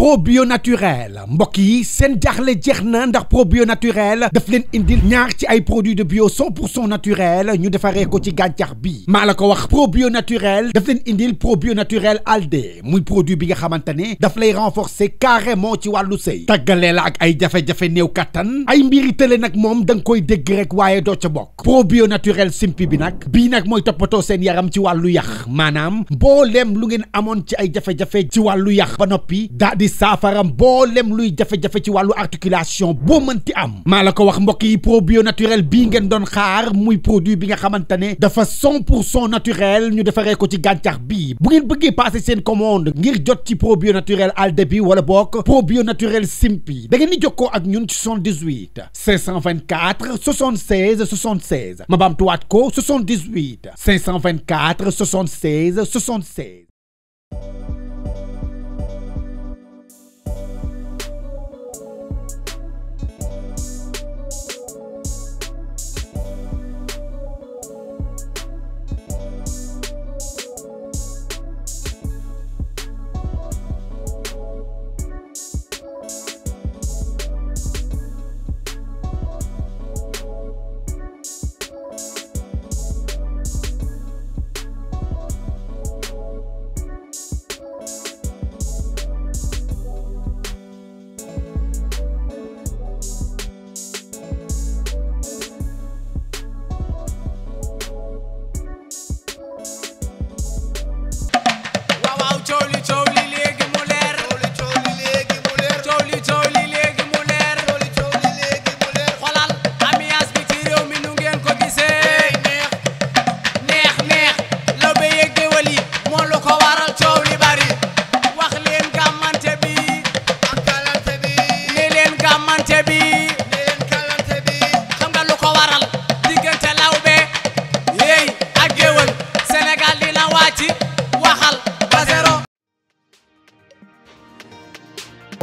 probio naturel mbokk yi seen jaaxle jeex na ndax probio naturel daf leen indil ñaar ci ay produits de bio 100% naturel ñu defaree ko ci gàncax bi maa la ko wax probio naturel daf leen indil probio naturel alde muy produit bi nga xamante ne daf lay renforcer carrément ci wàllu sëy tàggalee la ak ay jafe-jafe néew kattan ay mbiri tële nag moom da nga koy dégg rek waaye doo ca bokk probio naturel simpi bi nag bii nag mooy toppatoo seen yaram ci wàllu yax maanaam mbooleem lu ngeen amoon ci ay jafe-jafe ci wàllu yax ba noppi daa di saafara mbooleem luy jafe-jafe ci wàllu articulation boo mënti am maa la ko wax mbokk yi probio naturel bii ngeen doon xaar muy produit bi nga xamante ne dafa 100% naturel ñu defaree ko ci gàncax bii bu ngeen bëggee passer seen commande ngir jot ci probio naturel alde bi wala bokk probio naturel simpi da ngeen di jokkoo ak ñun ci 78 524 76 76 ma baamtuwaat ko 78 524 76 76.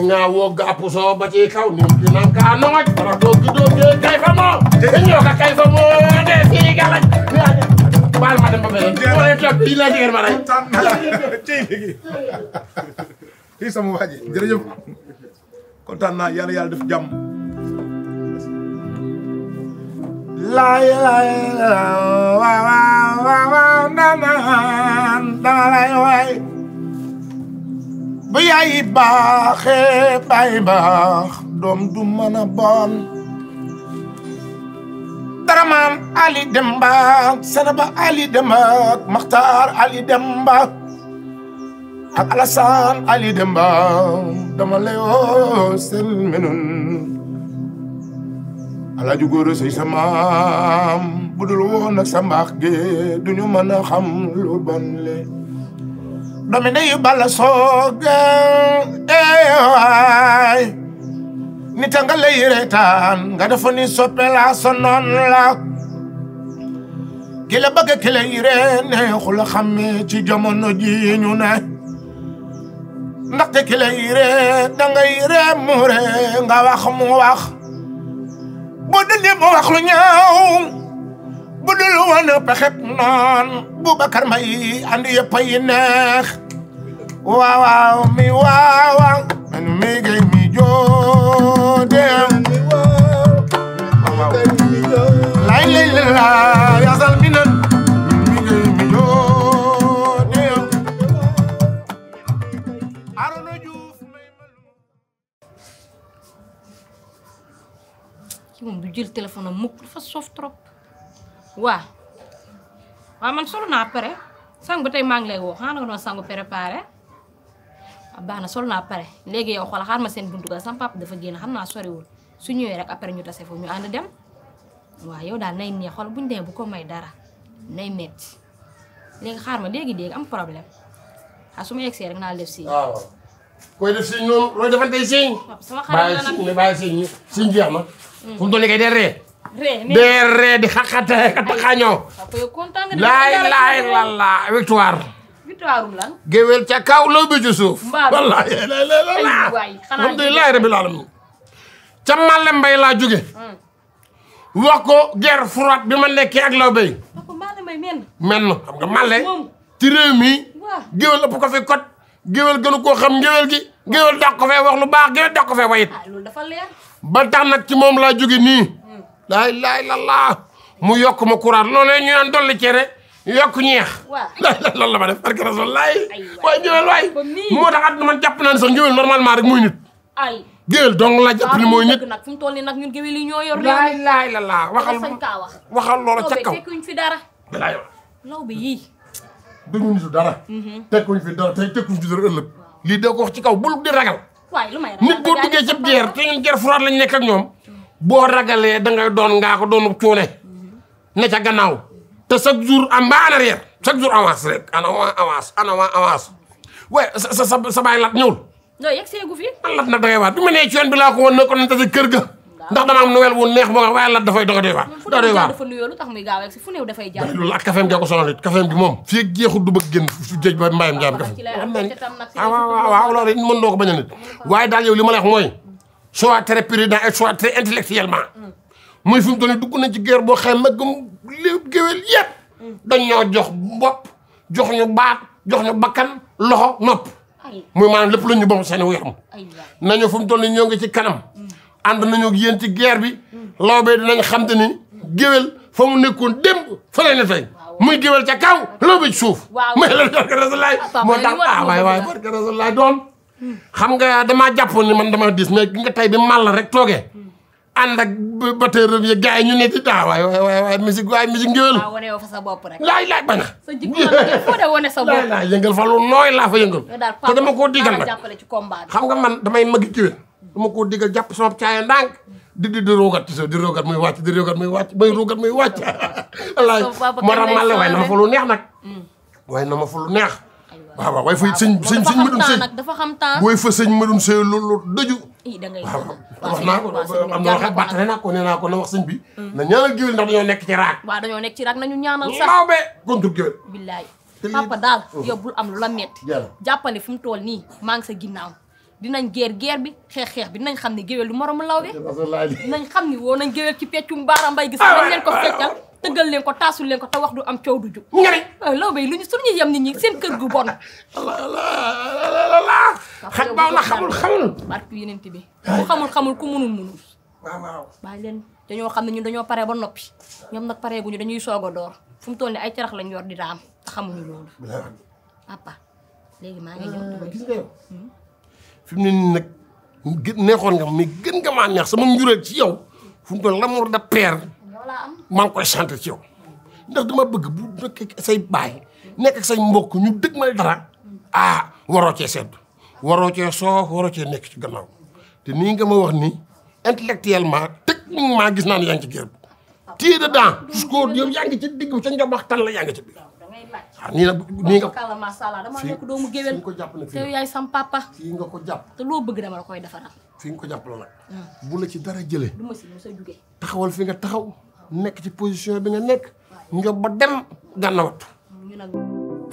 nga wogga puso ba ci kaw ni nan ka nooj para do kay fa mo ñoo ka kay fa mo de fi galaj bal ma dem ba belen mo len tok bi la digal ma ray ci legi ci sama waji jërëjëf kontaan naa yàlla def jàmm lay wa nan lay way bu yaay baaxee bay baax doom du mën a bon Daraman Ali Demba Sanaba Ali Demba Maxtaar Ali Demba ak Alassane Ali Demba dama lay woo seen menun Alaaji Góora Sey sa maam budul woon ak sa mbaax gi duñu mën a xam lu bon le doomi ndeyu Balla Sooga waay nit a nga lay reetaan nga defa ni soppe la sa noon la ki la bëgg ki lay ree neexul a xàmme ci jamono ji ñu ne ndaxte ki lay ree dangay ree mu ree nga wax mu wax bu dul mu wax lu ñaaw bu dul woon pexeb noon Boubacar Mbaye andi yëpp yi neex waaw mi waaw man mi gay mi joodem lay la yasal mi nan mi gay mi joodem Arona Diouf ki moom du jël téléphone am mukk dafa soof trop waaw man solo naa pare sang ba tey maa ngi lay woo xanaa nga doon sangu préparé baax na solo naa pare léegi yow xool xaar ma seen buntu ga sama papa dafa génn xam naa soriwul su ñëwee rek après ñu tase foofu ñu ànd dem waaw yow daal nay neex xool buñu demee bu ko may dara nay metti léegi xaar ma léegi am problème su ma yegsee rek naa def si waaw koy def si noonu looy defante siñ sama xarit la nag bàyyi siñ jeex na fu mu toll nii kay dee ree di xaqate kat xañoo laay la victoire lan géwél ca kaw law bi ci suuf wallahi alhamdulilah rabbil alamin ca Malle Mbay laa jóge wax ko guerre froide bi ma nekkee ak law bay men xam nga Malle ci réew mi géwél ëpp ko fi kot géwél gënu koo xam ngéwél gi géwél dàq ko fee wax lu baax géwél dàq ko fee wayit loolu dafa leer ba tax nag ci moom laa jóge nii laa ilaaha illallaah mu yokk ma courant loolee ñu naan dolli cere yokk ñeex loolu la ma def barke Rasulullah waaye géwél waay moo tax at man jàpp naa ne sax géwél normalement rek muy nit géwél dong la jàpp ni mooy nit nag fu mu toll nii nag ñun géwél yi ñoo yor laa ilaaha illallaah waxal loola ca kaw tekkuñ fi dara dalaa yor law bi yii dañu nitu dara tekkuñ fi dara tey tekkuñ fi dara ëllëg lii doo ko wax ci kaw bul di ragal waay lu may nit boo duggee ci guerre te ñun guerre froide lañ nekk ak ñoom boo ragalee da ngay doon ngaa ko doonu cuune ne ca gannaaw te chaque jour am ba en arrière chaque jour avance rek avance waaye sa baay lat ñëwul non yegg seegu fi lat nag da ngay waat bi ma nee ci yoon bi laa ko woon ne ko nañ tase kër ga ndax dama am Noël wu neex boo nga waaye lat dafay doga doy waat da doy waat dafa nuyoo lu tax muy gaaw si fu néew dafay jaar loolu ak kafeem gi ko sonal it kafeem gi moom fii ak jeexul du bëgg génn su géej ba mbayam jaam kafe waaw loolu it mën doo ko bañ a nit waaye daal yow li ma la wax mooy soit très prudent et soit très intellectuellement muy fi mu toll nii dugg nañ ci guerre boo xam ne gëm li géwél yëpp dañ ñoo jox bopp jox ñu baat jox ñu bakkan loxo nopp muy maanaam lépp lañ ñu bokk seen yaram nañu fu mu toll nii ñoo ngi ci kanam ànd nañu ak yéen ci guerre bi lawbe dinañ xam te ni géwél fa mu nekkoon démb fa lay ne tey muy géwél ca kaw lawbe ci suuf may la barke Rasulaay moo tax waay barke Rasulaay doom xam nga damaa jàppoon ni man dama dis mais gi nga tey bi mal rek toogee ànd ak batteur yi gars yi ñu ne ci waay musique ngéwél wane fa sa bopp rek laay bañ a sa jikko la foo de wane sa bopp laay yëngal fa lu nooy laa fa yëngal te dama koo digal nag xam nga man damay magi géwél dama koo digal jàpp sama caaya ndànk di roogat ci di roogat muy wàcc di roogat muy wàcc bay roogat muy wàcc wallaay moo tax man la waaye na ma fa lu neex nag waaye na ma fa lu neex waaw waaye fa sëñ ma doon sëy dafa xam temps booy fa sëñ ma doon sëy loolu dëju da ngay wax naa ko am na wax battale naa ko nee naa ko na wax sëñ bi na ñaanal géwél ndax dañoo nekk ci raak waaw dañoo nekk ci raak nañu ñaanal sax lawbe contre géwél billaay papa daal yow bul am lu la metti jàppale fu mu toll nii maa ngi sa ginnaaw dinañ guerre bi xeex bi dinañ xam ne géwél du moromu lawbe dinañ xam ni woo nañ géwél ci peccum baara mbay gis nañ leen ko feccal tëggal leen ko taasul leen ko te wax du am coow du jug ngari lawbe yi lu ñu suñu yem nit ñi seen kër gu bon xaj baaw na xamul barke yeneen bi ku xamul ku munul waaw bàyyi leen dañoo xam ne ñun dañoo pare ba noppi ñoom nag pare guñu dañuy soog a door fu mu toll nii ay carax lañ yor di daam te xamuñu loolu papa léegi maa ngi ñëw gis nga yow fi mu ne nii nag neexoon nga mais gën nga maa neex sama njureel ci yow fu mu toll l'amour de père maa ngi koy sant ci yow ndax dama bëgg bu nekk say baay nekk ak say mbokk ñu dëgg may dara waroo cee sedd waroo cee soof waroo cee nekk ci gannaaw te nii nga ma wax nii intellectuellement techniquement gis naa ne yaa ngi ci guerre bi téye dedans jusqu'au yow yaa ngi ci digg ca njabaxtan la yaa ngi ci biir waaw nii nga kàlla macha allah dama nekk doomu géwél ko jàpp nag te yow yaay sam papa fii nga ko jàpp te loo bëgg dama la koy defaral fii nga ko jàpp la nag bu la ci dara jëlee du ma si sa jugee taxawal fi nga taxaw nekk ci position bi nga nekk njob ba dem gànnawat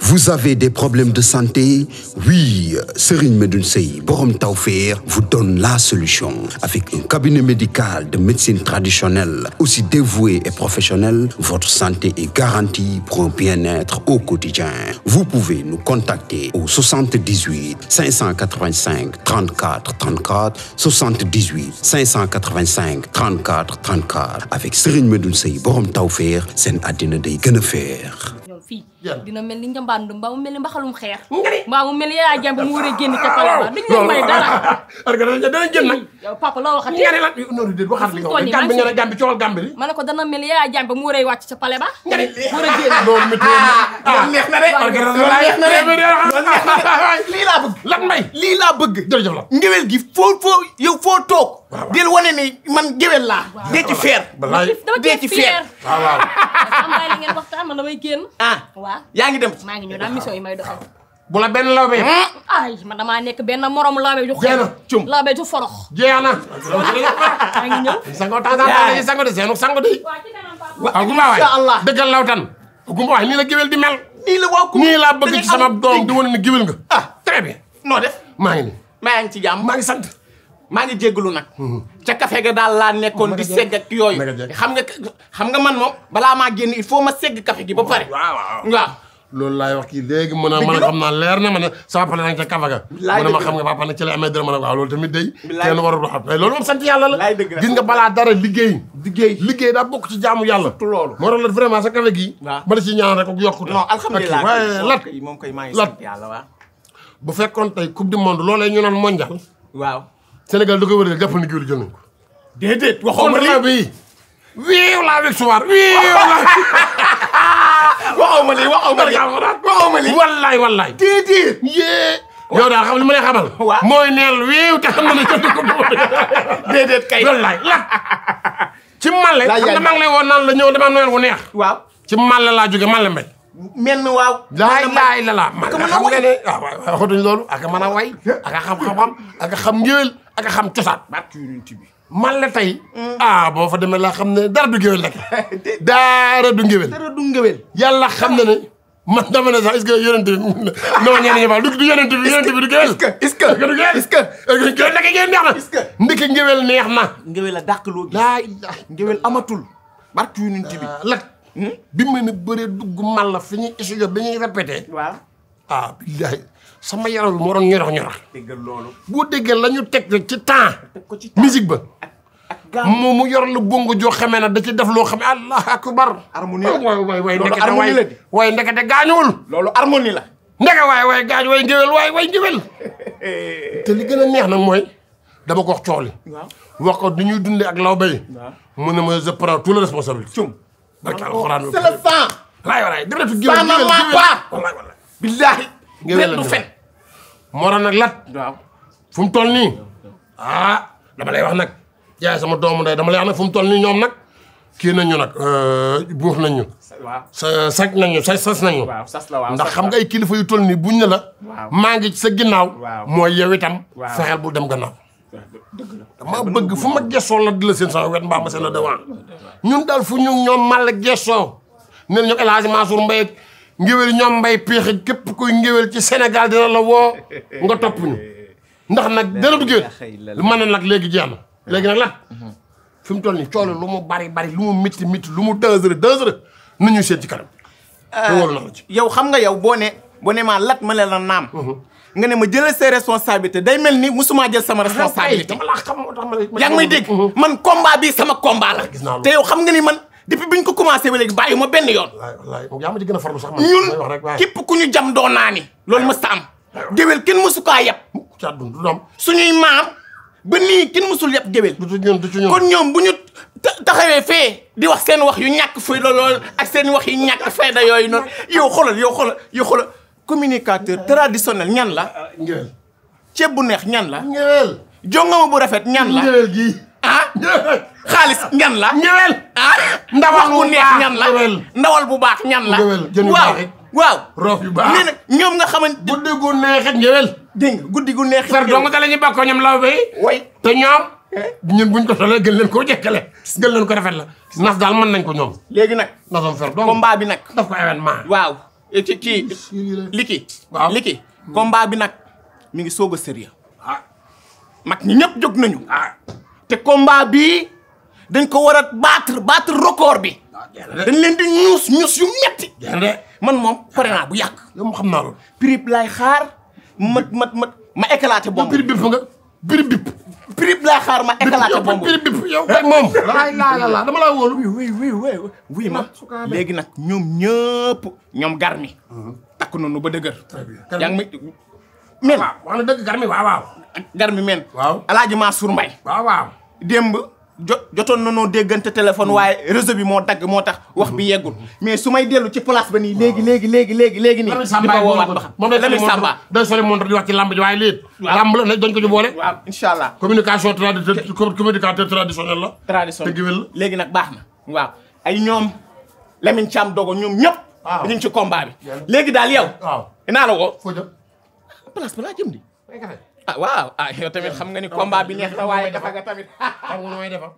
Vous avez des problèmes de santé? Oui, Serigne Medoune Sey Borom Tawfekh vous donne la solution. Avec un cabinet médical de médecine traditionnelle, aussi dévoué et professionnel, votre santé est garantie pour un bien-être au quotidien. Vous pouvez nous contacter au 78 585 34 34, 78 585 34 34. Avec Serigne Medoune Sey Borom Tawfekh, seen àddina day gën a feex. fii dina mel ni njambaandu mbaa mu mel ni mbaxalum xeer mbaa mu mel ni yaa jàmb mu war a génn ca pale ba duñ leen may dara dana génn nag yow papa loo waxati nga ne la noonu déet waxaat li nga wax gambi nga ne gambi coowal gambi li ma ne ko dana mel ni yaa jàmb mu war a wàcc ca pale ba nga ne war a génn loolu métti neex na de lii laa bëgg lan may lii laa bëgg jërëjëf la ngéwél gi yow foo toog del wane ni man ngéwél laa dee ci feer dee ci feer waaw am naa li ngeen waxtaan man damay génn waaw yaa ngi dem maa ngi ñëw daal mission yi may doxal bu la benn lawbe ay man damaa nekk benn morom lawbe ju xeex lawbe ju forox jeex na maa ngi ñëw sango tànn sango de seenu sango de waaw gumba waay dëggal lawtan gumba waay nii la géwél di mel nii la waaw nii laa bëgg ci sama doom di wane ne géwél nga très bien noo def maa ngi nii maa ngi ci jàmm maa ngi sant maa ngi jégalu nag ca café ga daal laa nekkoon di segg ak yooyu xam nga man moom balaa maa génn il faut ma segg café gi ba pare waaw loolu laay wax kii léegi mën a xam naa leer na ma ne sama papa nag ca kafaga mën a ma xam nga papa nag ci lay amee dërëm ma ne waaw loolu tamit day kenn warul wax mais loolu moom sant yàlla la gis nga balaa dara liggéey daa bokk ci jaamu yàlla loolu moo tax la vraiment sa kafe gi ma da ci ñaan rek ak yokkute non alhamdulilah waaye lat moom koy maa ngi sant yàlla waaw bu fekkoon tey coupe du monde loolee ñu naan mondial waaw Sénégal da koy wër jàpp ni giwlu jël nañ ko déedéet waxoo ma lii bi wiiw la victoire wiiw la waxoo ma lii wallaay déedéet yee yow daal xam li ma lay xamal mooy neel wiiw te xam na ne jënd ko déedéet kay wallaay la ci Malle xam nga maa ngi lay woon naan la ñëw dama noël bu neex waaw ci Malle laa jóge Malle Mbay menn waaw laay la man xam nga ne waaw waxatuñ loolu ak mën a way ak xam xam-xam ak xam ngéwél ak xam cosaan Malle tey boo fa demee laa xam ne dara du ngéwél nag dara du ngéwél yàlla xam na ne man dama ne sax est-ce que yonent bi non ñenn ñi baal du yonent bi du ngéwél est-ce que naka ngeen neex na ndiki ngéwél neex na ngéwél a dàq loo gis ngéwél amatul barke yonent bi lak bi ma ne bëree dugg Malle fi ñuy étudier bi ñuy répété waaw billahi sama yaram bi moo doon ñorox déggal loolu boo déggee la ñu teg ci temps musique ba mu yor la bongo joo xamee ne da ci def loo xam ne allah akbar harmonie waay ndekete gaañuwul loolu harmonie la ndeke waay gaañ way ngéwél te li gën a neex nag mooy dama ko wax cooli wax ko ni ñuy dundee ak law bay mu ne ma je prends toute la responsabilité barke alxuraan c'est le sang waay deretu géwél wallaay billaahi ngéwél du fen moo tax nag lat fu mu toll nii dama lay wax nag jaay sama doomu ndey dama lay wax nag fu mu toll nii ñoom nag kii nañu nag buux nañu sas nañu ndax xam nga ay kilifa yu toll nii buñ ne la maa ngi ci sa ginnaaw mooy yow itam fexeel bu dem gannaaw dama bëgg fu ma gessoo la di la seen sama wet mbaa ma seen la devant ñun daal fu ñu ñoom Malle gessoo ne ñoom El Hadji Mansour Mbaye ngéwél ñoom mbay péexi képp kuy ngéwél ci Sénégal dina la woo nga topp ñu ndax nag dara du géwél lu mën ne nag léegi jeex na léegi nag lat fi mu toll nii coolo lu mu bari lu mu métti lu mu dangereux nañu seet ci kanam wóolu na la ci yow xam nga yow boo ne maa lat ma ne la naam nga ne ma jëlal ses responsabilités day mel ni musuma jël sama responsabilité dama laa xam moo tax ma yaa ngi may dégg man combat bi sama combat la te yow xam nga ni man depuis bi ñu ko commencé ba léegi bàyyi ma benn yoon wallaay yaa ma ci gën a farlu sax man ñun képp ku ñu jam doo naa ni loolu mës ta am géwél kenn mësu kaa yeb suñuy maam ba nii kenn mësul yeb géwél kon ñoom bu ñu taxawee fee di wax seen wax yu ñàkk fayda loolu ak seen wax yu ñàkk fayda yooyu noonu yow xoolal communicateur traditionnel ñan la ngéwél ceeb bu neex ñan la ngéwél jongama bu rafet ñan la ngéwél gi xaalis ñan la ngéwél ndawal bu neex ñan la ndawal bu baax ñan la waaw roof yu baax lii nag ñoom nga xamante guddi gu neexit ngéwél dégg nga guddi gu neexit fer dong da la ñu bàkkoo ñoom law bay way te ñoom ñun buñ ko solee gën leen koo jekkale gën leen ko rafet la nas daal mën nañ ko ñoom léegi nag nasom fer dong combat bi nag daf ko événement waaw ci liki combat bi nag mi ngi soog a sérieux mag ñi ñëpp jóg nañu te combat bi dañ ko war a battre record bi dañ leen di ñuus yu metti man moom pare naa bu yàgg yow xam naa loolu prix laay xaar ma éclaté bomb prix bip nga prix laay xaar ma éclaté bomb prix bip yow kay moom la dama laa wóolu oui ma léegi nag ñoom ñëpp ñoom garmi takk nañu ba dëgër yaa ngi men wax na dëgg garmi waaw garmi men waaw El Hadji Mansour Mbaye waaw démb jotoon nañoo déggante téléphone waaye réseau bi moo dagg moo tax wax bi yeggul mais su may dellu ci place ba nii léegi nii di ma woowaat ba xam moom Lamine Samba day sori montre di wax ci lamb ji waaye léet lamb la dañ ko ci boole waaw incha allah communicateur traditionnel la traditionnel te géwél la léegi nag baax na waaw ay ñoom Lamine Thiam dogo ñoom ñëpp ñu ngi ci combat bi léegi daal yow dinaa la woo foo jëm place ba laa jëm di waaw yow tamit xam nga ni combat bi neex na waaye dafa nga tamit xam nga nooy defa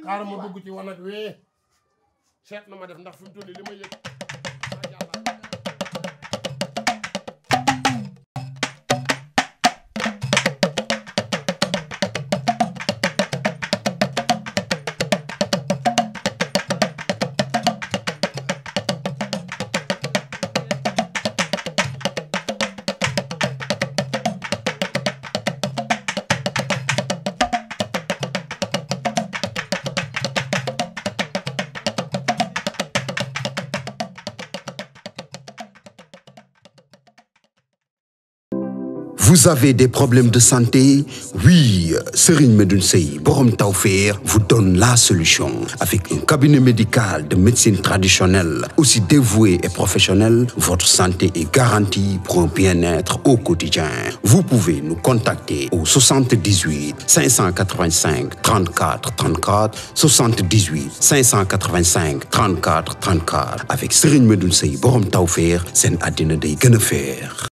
xaaral ma dugg ci wanag wee seet na ma def ndax fi mu toll li ma yëg Vous avez des problèmes de santé? Oui, Serigne Medoune Sey Borom Tawfekh vous donne la solution. Avec un cabinet médical de médecine traditionnelle, aussi dévoué et professionnel, votre santé est garantie pour un bien-être au quotidien. Vous pouvez nous contacter au 78 585 34 34, 78 585 34 34. Avec Serigne Medoune Sey Borom Tawfekh, seen àddina day gën a feex.